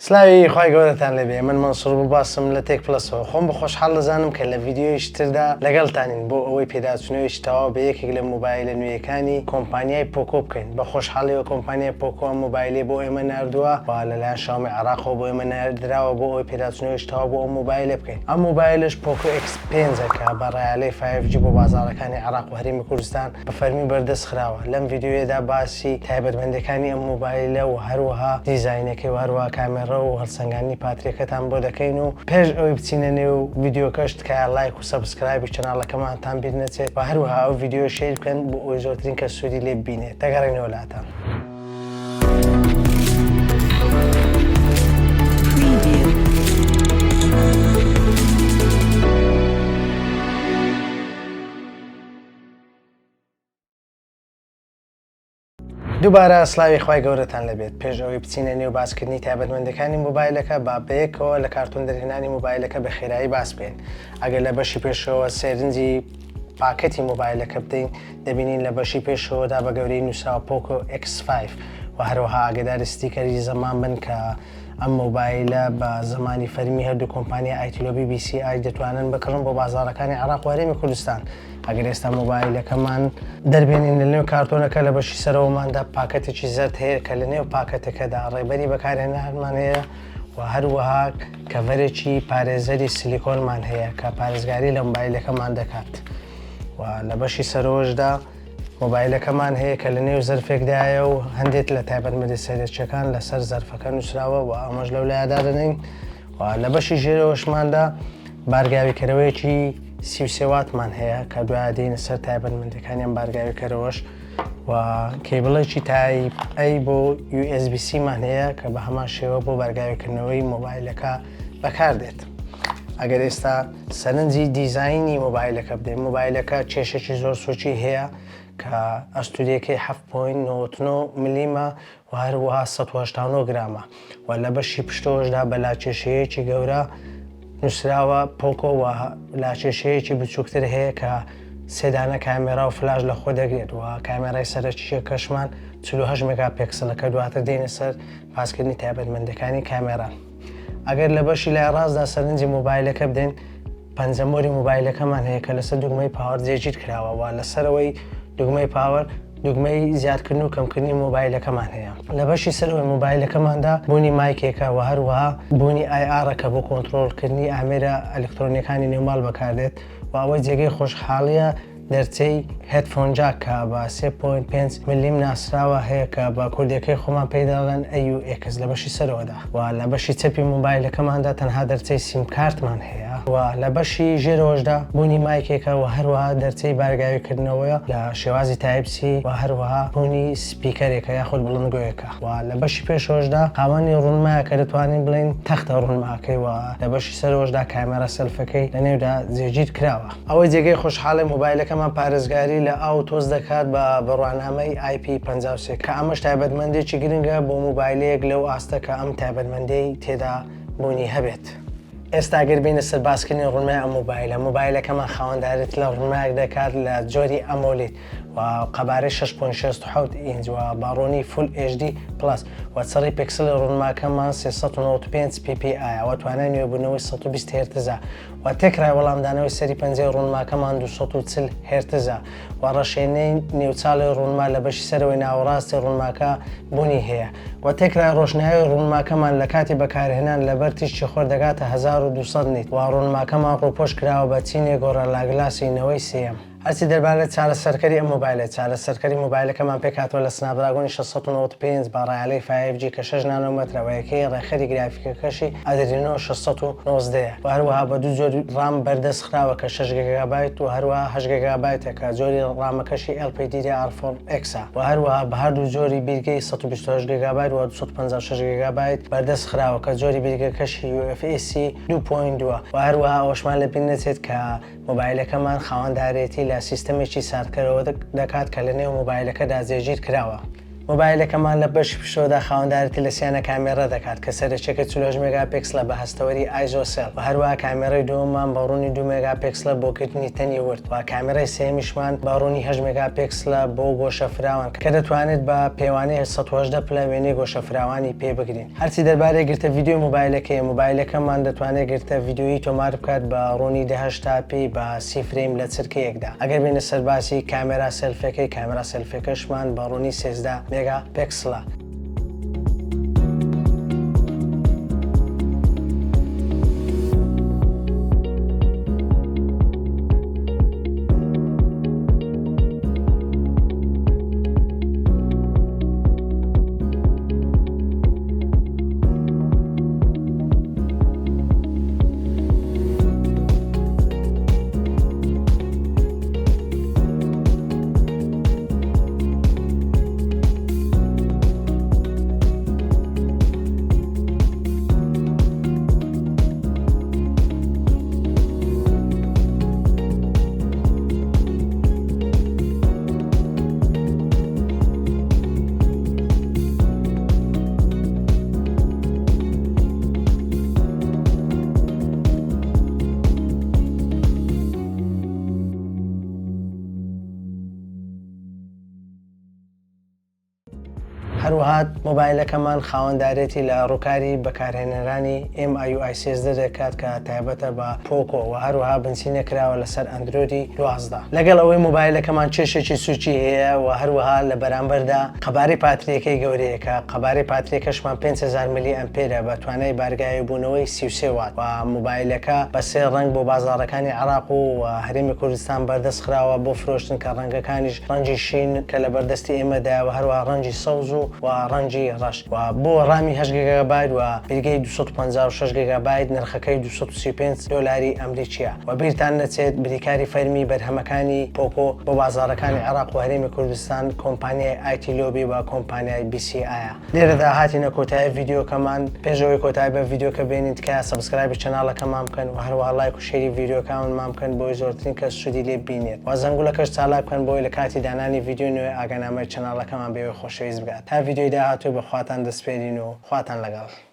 سلاوی خوای گەورەتان لێبێ من مەنسوور بوڵباسم لە تێک پلەسەوە خۆم بە خۆشحاڵ دەزانم کە لە ڤیدیۆیەکی تردا لەگەڵتانین بۆ ئەوەی پێداچوونەوەیەکی تەواو بە یەکێک لە مۆبایلە نوێیەکانی کۆمپانیای پۆکۆ بکەین بە خۆشحاڵیەوە کۆمپانیای پۆکۆ ئەم مۆبایلەی بۆ ئێمە ناردووە و لەلایەن شاومی عێراقەوە بۆ ئێمە ناردراوە بۆ ئەوەی پێداچوونەوەیەکی تەواو بۆ ئەم مۆبایلە بکەین ئەم مۆبایلەش پۆکۆ ئێکس پێنجە کە بە ڕایەلەی 5G بۆ بازاڕەکانی عێراق و هەرێمی کوردستان بە فەرمی بەردەست خراوە، لەم ڤیدیۆیەدا باسی تایبەتمەندیەکانی ئەم مۆبایلە و هەروەها دیزاینەکەی و هەروەها کامێڕە و هەڵسەنگاندنی پاتریەکەتان بۆ دەکەین و پێش ئەوەی بچینە نێو ڤیدیۆکەش تکایە لایک و subscribe ی channel ەکەمانتان بیر نەچێت و هەروەها ئەو ڤیدیۆ share بکەن بۆ ئەوەی زۆرترین کەس سوودی لێ ببینێت دەگەڕێینەوە لاتان. دووبارە سلاوی خوای گەورەتان لەبێت پێش ئەوەی بچینە نێو باسکردنی تایبەتمەندەکانی مۆبایلەکە با بەیەکەوە لە کارتۆن دەرهێنانی مۆبایلەکە بە خێرایی باس بکەین ئەگەر لە بەشی پێشەوە سێرنجی پاکەتی مۆبایلەکە بدەین دەبینین لە بەشی پێشەوەدا بە گەورەی نووسراوە پۆکۆ X5 و هەروەها ئاگداری ستیکەری زەمان بن کە ئەم مۆبایلە بە زمانی فەرمی هەردوو کۆمپانیا ئایتلۆبی BCI دەتوانن بکڕن بۆ بازاڕەکانی عێراق و هەرێمی کوردستان. ئەگەر ئێستا مۆبایلەکەمان دەربێنین لە نێو کارتۆنەکە لە بەشی سەرەوەماندا پاکەتێکی زەرد هەیە کە لە نێو پاکەتەکەدا ڕێبەری بەکارهێنەرمان هەیە و هەروەها cover ێکی پارێزەری سیلیکۆنمان هەیە کە پارێزگاری لە مۆبایلەکەمان دەکات و لە بەشی سەرەوەشدا مۆبایلەکەمان هەیە کە لە نێو زەرفێکدایە و هەندێک لە تایبەتمەندی سەرەکیەکان لەسەر زەرفەکە نووسراوە و ئەمەش لەو لایە دادەنێین و لە بەشی ژێرەوەشماندا بارگاویکەرەوەیەکی 33 واتمان هەیە کە دوای دێنە سەر تایبەتمەندەکانی ئەم بارگاویکەرەوەش و cable ێکی type A بۆ USB-C مان هەیە کە بە هەمان شێوە بۆ بارگاویکردنەوەی مۆبایلەکە بەکاردێت. ئەگەر ئێستا سەرنجی دیزاینی مۆبایلەکە بدەین مۆبایلەکە کێشێکی زۆر سوکی هەیە کە ئەستوریەکەی 7.99 ملیمە و هەروەها 189 گرامە و لە بەشی پشتەوەشدا بە لاکێشەیەکی گەورە نووسراوە پۆکۆ و لاکێشەیەکی بچووکتر هەیە کە سێدانە کامێرا و فلاش لە خۆ دەگرێت و کامێرای سەرەکیەکەشمان 48 مێگا پێکسلەکە دواتر دێنە سەر باسکردنی تایبەتمەندەکانی کامێرا. ئەگەر لە بەشی لای ڕاستدا سەرنجی مۆبایلەکە بدەین پەنجەمۆری مۆبایلەکەمان هەیە کە لەسەر دوگمەی power جێگیر کراوە و لەسەرەوەی دوگمەی power دوگمەی زیادکردن و کەمکردنی مۆبایلەکەمان هەیە لە بەشی سەرەوەی مۆبایلەکەماندا بوونی mic ێکە و هەروەها بوونی IR ە کە بۆ کۆنترۆڵکردنی ئامێرە ئەلکترۆنیەکانی نێوماڵ بەکاردێت و ئەوەی جێگەی خۆشحاڵیە دەرچەی headphone jack کە بە 3.5 ملیم ناسراوە هەیە کە بە کوردیەکەی خۆمان پێی دەڵێن AUX لە بەشی سەرەوەدا و لە بەشی چەپی مۆبایلەکەماندا تەنها دەرچەی سیم کارتمان هەیە و لە بەشی ژێرەوەشدا بوونی mic ێکە و هەروەها دەرچەی بارگاویکردنەوەیە لە شێوازی Type C و هەروەها بوونی speaker ێکە یاخود بڵندگۆیەکە و لە بەشی پێشەوەشدا خاوەنی ڕوونمایە کە دەتوانین بڵێین تەختە ڕوونماکەی و لە بەشی سەرەوەشدا کامێرا سێلفەکەی لە نێودا جێگیر کراوە. ئەوەی جێگەی خۆشحاڵی مۆبایلەکەمان پارێزگاری لە ئاو و تۆز دەکات بە بڕوانامەی IP 53 کە ئەمەش تایبەتمەندێکی گرنگە بۆ مۆبایلێک لەو ئاستە کە ئەم تایبەتمەندەی تێدا بوونی هەبێت. ئێستا گەر بێینە سەر باسکردنی ڕوونمای ئەم مۆبایلە، مۆبایلەکەمان خاوەندارێتی لە ڕوونمایەک دەکات لە جۆری AMOLED و قەبارەی 6.67 ئینج و بە ڕوونی Full HD Plus و چڕی پێکسلی ڕوونماکەمان 395 PPI و توانای نوێبوونەوەی 120 هێرتزە و تێکرای وەڵامدانەوەی سەری پەنجەی ڕوونماکەمان 240 هێرتزە و ڕەشێنەی نێوچاڵی ڕوونما لە بەشی سەرەوەی ناوەڕاستی ڕوونماکە بوونی هەیە و تێکرای ڕۆشنایی ڕوونماکەمان لە کاتی بەکارهێنان لەبەر تیشکی خۆر دەگاتە 1200 nit و ڕوونماکەمان ڕووپۆش کراوە بە چینێک Gorilla Glass ی نەوەی سێیەم. هەرچی دەربارەی چارەسەرکەری ئەم مۆبایلە، چارەسەرکەری مۆبایلەکەمان پێکهاتووە لە Snapdragon ی 695 بە ڕایەڵەی 5G کە 6 نانۆمەترە و یەکەی ڕێکخەری گرافیکەکەشی Adreno 619 ە و هەروەها بە دوو جۆری RAM بەردەست خراوە کە 6 گێگابایت و هەروەها 8 گێگابایتە کە جۆری ڕامەکەشی LPDDR4X ە و هەروەها بە هەردوو جۆری بیرگەی 128 گێگابایت و 256 گێگابایت بەردەست خراوە کە جۆری بیرگەکەشی UFS 2.2 و هەروەها ئەوەشمان لەبیر نەچێت کە مۆبایلەکەمان خاوەندارێتی لە سیستەمێکی ساردکەرەوە دەکات کە لە نێو مۆبایلەکەدا جێگیر کراوە. مۆبایلەکەمان لە بەشی پشتەوەدا خاوەندارێتی لە سیانە کامێڕە دەکات کە سەرەکیەکە 48 مێگا پێکسلە بە هەستەوەری ISOCELL و هەروەها کامێڕەی دووەممان بە ڕوونی 2 مێگا پێکسلە بۆ گرتنی تەنی ورد و کامێڕای سێیەمیشمان بە ڕوونی 8 مێگا پێکسلە بۆ گۆشە فراوان کە دەتوانێت بە پێوانەی 118 پلە وێنەی گۆشە فراوانی پێ بگرین. هەرچی دەربارەی گرتە ڤیدیۆی مۆبایلەکەیە، مۆبایلەکەمان دەتوانێت گرتە ڤیدیۆیی تۆمار بکات بە ڕوونی 1080 p بە 30 frame لە چرکەیەکدا. ئەگەر بێینە سەر باسی کامێرا سێلفیەکەی، کامێرا سێلفیەکەشمان بە ڕوونی 13 مێگا پێکسلە. هەروەها مۆبایلەکەمان خاوەندارێتی لە ڕووکاری بەکارهێنەرانی MIUI 13 دەکات کە تایبەتە بە پۆکۆ و هەروەها بنچینە کراوە لەسەر ئەندرۆیدی 12. لەگەڵ ئەوەی مۆبایلەکەمان کێشێکی سوکی هەیە و هەروەها لە بەرامبەردا قەبارەی پاتریەکەی گەورەیە کە قەبارەی پاتریەکەشمان 5000 ملی ئەمپێرە بە توانای بارگاویبوونەوەی 33 وات و مۆبایلەکە بە سێ ڕەنگ بۆ بازاڕەکانی عێراق و هەرێمی کوردستان بەردەست خراوە بۆ فرۆشتن کە ڕەنگەکانیش ڕەنگی شین کە لە بەردەستی ئێمەدایە و هەروەها ڕەنگی سەوز و و ڕەنگی ڕەش و بۆ ڕامی 8 گیگابایت و بیرگەی 256 گیگابایت نرخەکەی 235 دۆلاری ئەمریکییە و بیرتان نەچێت بریکاری فەرمی بەرهەمەکانی پۆکۆ بۆ بازاڕەکانی عێراق و هەرێمی کوردستان کۆمپانیای ئایتی لۆبی و کۆمپانیای بی سی ئایە. لێرەدا هاتینە کۆتایی ڤیدیۆکەمان، پێش ئەوەی کۆتایی بە ڤیدیۆکە بێنین تکایە subscribe ی channel ەکەمان بکەن و هەروەها لایک و share ی ڤیدیۆکانمان بکەن بۆی زۆرترین کەس سوودی لێ ببینێت و زەنگولەکەش چالاک بکەن بۆی لە کاتی دانانی ڤیدیۆی نوێ ئاگانامەی channel ەکەمان بەئێوەی خۆشەویست بگات. تا ڤیدیۆی داهاتوو بە خواتان دەسپێرین و خواتان لەگەڵ.